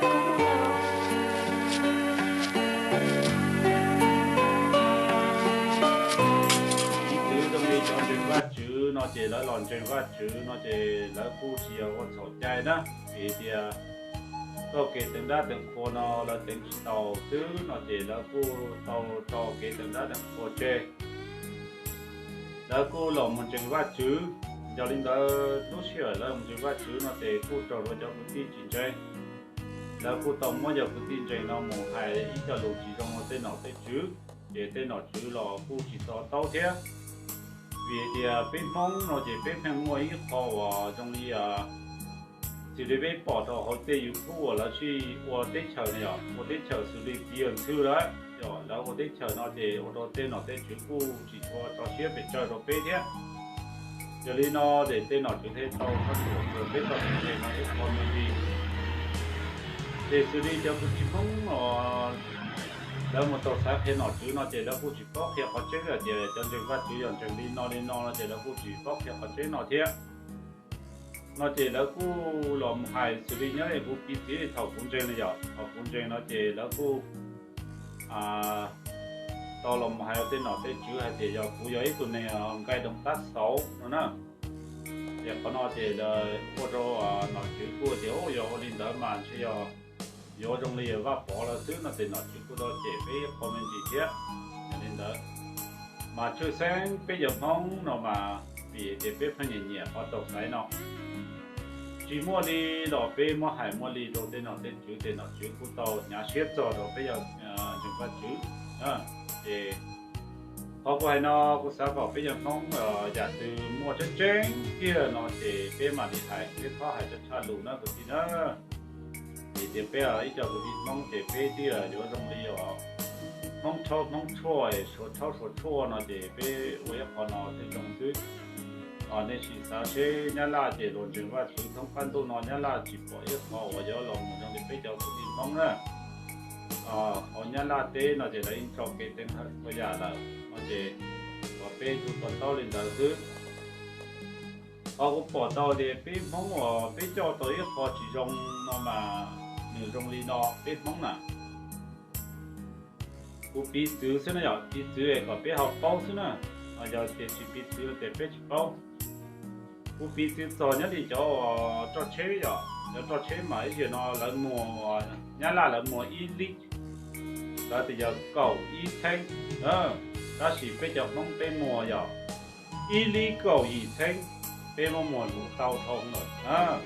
Ib txwv zoo li cov ntseeg Vajtswv no ces lawv los ntseeg Vajtswv no ces lawv kuj tsis yog ua txhaum cai na, vim tias txoj kev teev dab teev qhua no lawv teev tsis taus xwb no ces lawv kuj tau tso kev teev dab teev qhua tseg. Lawv kuj los mus ntseeg Vajtswv. Yog li ntawd lub sij hawm lawv mus ntseeg Vajtswv no ces kuj raug rau cov kwv tij tsis ntseeg. Lawv kuj tau muab cov kwv tij ntseeg no mus hais ib co lus tsis zoo rau tej nom tej tswv, ces tej nom tswv los kuj tsis to taub thiab. Vim tias peb Hmoob no ces peb pheej muaj ib qho uas zoo li xws li peb pom rau hauv tej YouTube uas lawv sij ua teb chaws no yog ua teb chaws xws li txiv yawg ntxhw lawm, yog lawv ua teb chaws no ces ua rau tej nom tej tswv kuj tsis tshua tso siab pes tsawg rau peb thiab. Yog li no ces tej nom tswv thiaj tau txhaj tuam rau peb txoj kev ntseeg no ib qho me ntsis. Ces xws li cov kwv tij Hmoob no lawv mus tau xav qhia nom tswv no ces lawv kuj tsis paub qhia qhov tseeb lawm tias cov ntseeg Vajtswv yog ntseeg li no li no no ces lawv kuj tsis paub qhia qhov tseeb no thiab. No ces lawv kuj los mus hais xws li nyob li kuv piv txwv li thaum kuv ntseeg no yog thaum kuv ntseeg no ces lawv kuj tau los mus hais tej nom tej tswv hais tias yog kuv yog ib tug neeg nqaij doog tab xauv no na. Ces qhov no ces ua rau nom tswv kuj tias yog ua li ntawd mas ntshe yog yuav zoo li Vaj Pov lawm xwb no ces nom tswv kuj tau cem peb ib qho me ntsis thiab. Yog li ntawd mas tshwj xeeb peb cov Hmoob no mas vim tias peb pheej nyiam nyiam qhov txaus ntshai no, tsis muaj li los peb muab hais muaj li rau tej nom tej tswv ces nom tswv kuj tau hnyav siab txog rau peb yog ntseeg Vajtswv. Ces qhov kuv hais no kuv xav kom peb yog Hmoob yam twg muaj tseeb tseeb tiag no ces peb mam li hais, peb txhob hais tshaj tshaj lus na kwv tij na. Vim tias peb ib co kwv tij Hmoob ces peb twb yuav zoo li os Hmoob rhaub Hmoob tshuaj, Suav rhaub Suav tshuaj no ces peb ua ib qho no thiaj zoo xwb. Nej sim xav seb Nyab Laj ces luag ntseeg Vajtswv thoob qab ntuj no Nyab Laj tsis pom ib qho uas yuav los mus zoo li peb cov kwv tij Hmoob na. Hauv Nyab Laj teb no ces lawv yeej tso kev teev txhua yam lawm no ces kom peb tsuas to taub li ntawd xwb. Qhov kuv pom tau tias peb Hmoob uas peb coj tau ib qho tsis zoo no mas nws zoo li no peb Hmoob na. Kuv piv txwv xwb na yom, piv txwv kom peb ho paub xwb na. Yog tias tsis piv txwv ces peb tsis paub. Kuv piv txwv txog nyob li cov roj tsheb yom, cov roj tsheb mas ib zaug no lawv muag, Nyab Laj lawv muag ib lib, lawv tias yog kaum ib txheeb, tab sis peb cov Hmoob peb muag yog ib lib kaum yim txheeb, peb muab muag luv tau dhau lawm.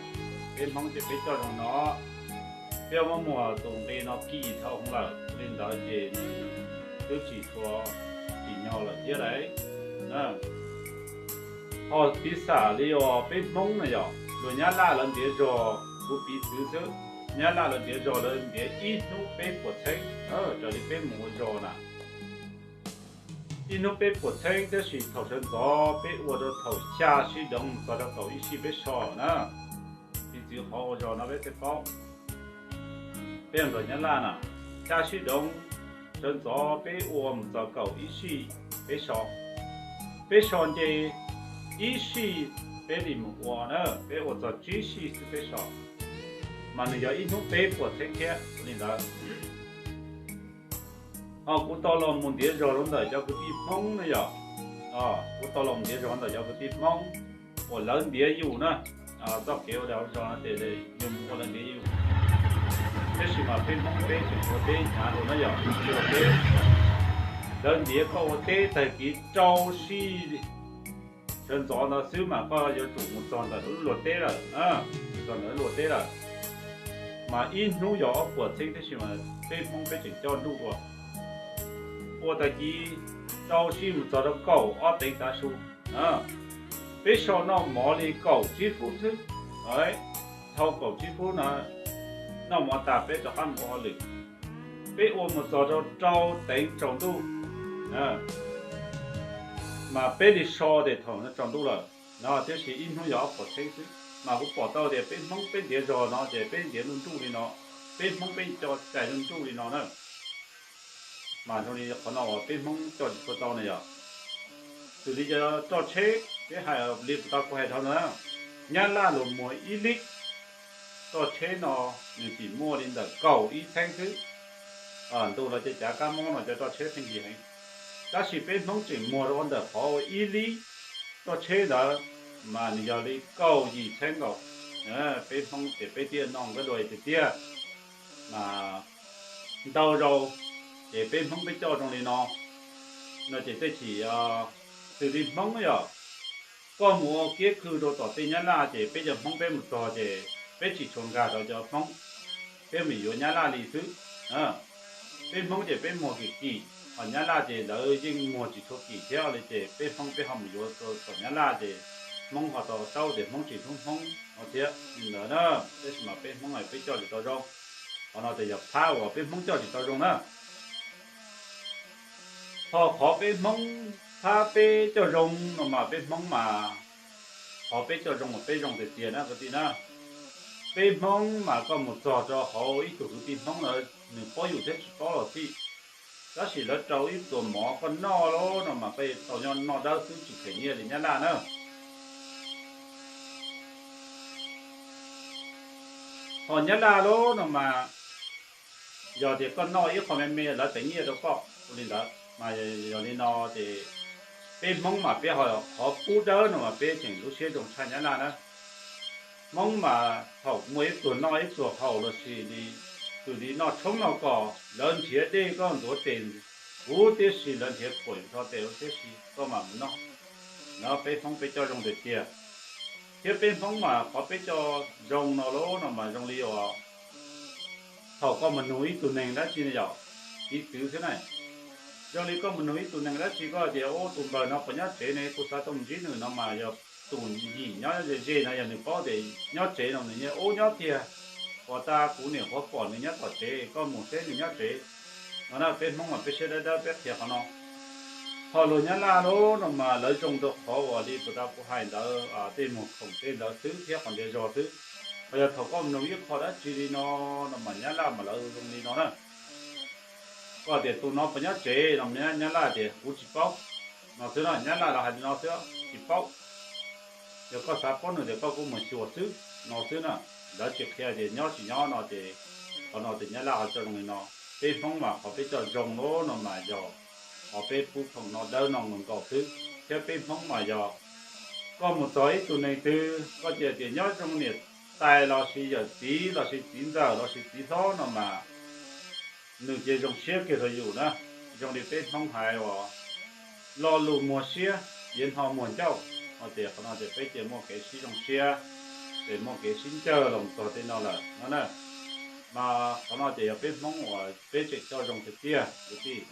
Peb Hmoob ces peb coj zoo no, peb muab muag tus nqi no kim dhau lawm li ntawd ces nws twb tsis tshua tsim nyog lawm thiab lauj. Ho piv xam li os peb Hmoob na yom, luag Nyab Laj lawv ntiav zog, kuv piv txwv xwb, Nyab Laj lawv ntiav zog lawv ntiav ib hnub peb puas txheeb, raws li peb mus ua zog na. Ib hnub peb puas txheeb tab sis thaum sawv ntxov peb ua rau thaum xya sij doov mus txog rau kaum ib sij peb so na. Piv txwv qhov ua zog no peb thiaj paub. Peb nrog Nyab Laj na, xya sij doov sawv ntxov peb ua mus txog kaum ib sij peb so. Peb so nce ib sij peb li mus ua na, peb ua txog tsib sij xwb peb so, mas nws yog ib hnub peb puas txheeb thiab li ntawd. Ho kuv tau los mus ntiav zog rau ntawm cov kwv tij Hmoob na yom. Kuv tau los mus ntiav zog ntawm cov kwv tij Hmoob uas lawv ntiav yus na, txoj kev ua dag ua zog no ces yus mus ua lawv ntiav yus, tab sis mas peb Hmoob peb tseem ua teb hnyav dua na yom, peb ua teb, lawv ntiav koj ua teb tag kis rau sij sawv ntxov ntawd xwb mas koj yuav tsum mus txog ntawm lub luag teb lawm, mus txog ntawm lub luag teb lawm. Mas ib hnub yog ob puas txheeb tab sis mas peb Hmoob peb tseem coj nruj dua, ua tag kis rau sij mus txog rau kaum ob teev tav su, peb so noj mov li kaum tsib fub xwb. Dhau kaum tsib fub no noj mov tas peb rov qab mus ua hauj lwm. Peb ua mus txog rau rau teev tsaus ntuj, mas peb li so tes thaum no tsaus ntuj lawm no, tiam sis ib hnub yog ob puas txheeb xwb. Mas kuv pom tau tias peb Hmoob peb ntiav zog no ces peb ntiav nruj nruj li no, peb Hmoob peb coj cai nruj nruj li no na. Mas zoo li qhov no uas peb Hmoob coj tsis tshua tau na yom. Xws li cov roj tsheb peb hais li puas tau kuv hais dhau no na, Nyab Laj luag muag ib lib txoj tsheb no nws tseem muaj li ntawm kaum ib txheeb xwb. Ntu los ces cav kab mob no cov txoj tsheb pheej yig heev, tab sis peb Hmoob tseem muag rau ntawm qhov ua ib lib txoj tsheb ntawd mas nws yog li kaum yim txheeb nkaus. Peb Hmoob ces peb thiaj noj nkaj dua tiag tiag, mas ntau zaus ces peb Hmoob peb coj zoo li no, no ces tej chim xws li Hmoob yog koj mus ua kiab khw rau tom tej Nyab Laj ces peb cov Hmoob peb mus txog ces peb tsis tshua nkag rau cov Hmoob, peb mus yuav Nyab Laj li xwb. Peb Hmoob ces peb muag kim kim, ho Nyab Laj ces lawv yeej muag tsis tshua kim thiab li ces peb Hmoob peb ho mus yuav tom Nyab Laj ces Hmoob ho tau taub tias Hmoob tsis hlub Hmoob no thiab li ntawd na. Tab sis mas peb Hmoob peb coj tsis tau zoo, qhov no ces yog phab uas peb Hmoob coj tsis tau zoo na. Ho qhov peb Hmoob phab peb coj zoo no mas peb Hmoob mas qhov peb coj zoo mas peb zoo tiag tiag na kwv tij na. Peb Hmoob mas koj mus txog rau hauv ib tug kwv tij Hmoob ntawd nws paub yus thiab tsis paub los xij, tab sis lawv rau ib pluas mov koj noj lawm no mas koj tau noj dawb xwb tsis them nyiaj li Nyab Laj na. Ho Nyab Laj lawm no mas yog tias koj noj ib qho me me lawv teev nyiaj rau koj ua li ntawd mas yog li no ces peb Hmoob mas peb ho qhov pub dawb no mas peb tseem lub siab zoo tshaj Nyab Laj na. Hmoob mas thaum muaj ib pluag noj ib pluag haus los sis li, xws li noj tshoob noj kos lawv nrhiav dej koj ntxuav tes huv tib si, lawv nrhiav phuam yus tso tes huv tib si koj mam mus noj, no peb Hmoob peb coj zoo tiag tiag. Thiab peb Hmoob mas qhov peb coj zoo no lawm no mas zoo li uas thaum koj mus nug ib tug neeg dab tsi ne yom, piv txwv xwb na, zoo li koj mus nug ib tug neeg dab tsi koj tias ub tus npawg no puas nyob tsev ne, kuv xav tau mus ntsib nws no mas yog tus yim nyob ze ze no yog nws paub tias nyob tsev no nws yeej ub nyob tiag, uas tas kuv niam qhuav pom nws nyob tom tsev, koj mus seb nws nyob tsev no na. Peb Hmoob mas peb siab dawb dawb peb qhia qhov no. Ho luag Nyab Laj lawm no mas lawv zoo rau qhov uas li puas tas kuv hais ntawd tej muag khoom tej ntawd xwb thiab qhov ntxias zog xwb. Ho yog thaum koj nug ib qho dab tsi li no, no mas Nyab Laj mas lawv zoo li no na. Koj tias tus no puas nyob tsev no, Nyab Laj tias kuv tsis paub no xwb na. Nyab Laj lawv hais li no xwb, tsis paub. Yog koj xav paub nws tias koj kuj mus xyuas xwb no xwb na. Lawv tsis qhia tias nyob tsis nyob no ces qhov no tias Nyab Laj ho coj zoo li no. Peb Hmoob mas qhov peb coj zoo lawm no mas yog qhov peb pub khoom noj dawb noj nkaus nkaus xwb. Thiab peb Hmoob mas yog koj mus txog ib tug neeg twg koj cia tias nyob zoo niam tais los sis yawm txiv los sis txiv ntxawm los sis txiv hlob no mas nws cia zoo siab kiag rau yus na. Zoo li peb Hmoob hais uas lo lus muag siab, yiav hno muag ncauj no ces qhov no ces peb cia muaj kev sib zoo siab, ces muaj kev sib ncawg los txog tej no lawm no na. Mas qhov no ces yog peb Hmoob uas peb tseem coj zoo tiag tiag kwv tij.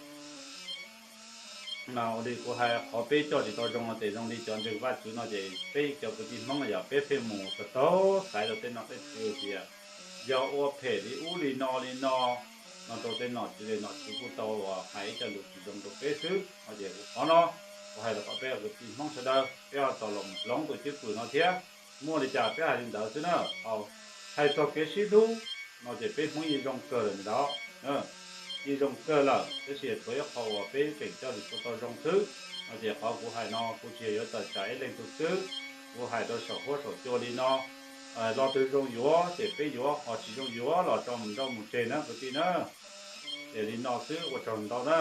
Mas ua li kuv hais qhov peb coj tsis tau zoo no ces zoo li cov ntseeg Vajtswv no ces peb cov kwv tij Hmoob yog peb pheej mus tau taug xaiv rau tej nom tej tswv tias yog ua phem li ub li no li no, no rau tej nom tswv ces nom tswv kuj tau hais ib co lus tsis zoo rau peb xwb no ces qhov no kuv hais rau kom peb kwv tij Hmoob sawv daws peb ho tau los hloov tus cwj pwm no thiab. Muaj li cas peb hais li ntawd xwb na. Hais txog kev sib hlub no ces peb Hmoob yeej zoo kawg lawm ntag, yeej zoo kawg lawm, tab sis tshuav ib qho uas peb tseem coj tsis tau zoo xwb no ces qhov kuv hais no kuv tsis yog yuav tawm tsam ib leeg tus xwb. Kuv hais rau saum huab saum cua li no, lo twg zoo yuav ces peb yuav, ho tsis zoo yuav los tso mus nrauj mus tseg na kwv tij na. Ces li no xwb, ua tsaug ntau na.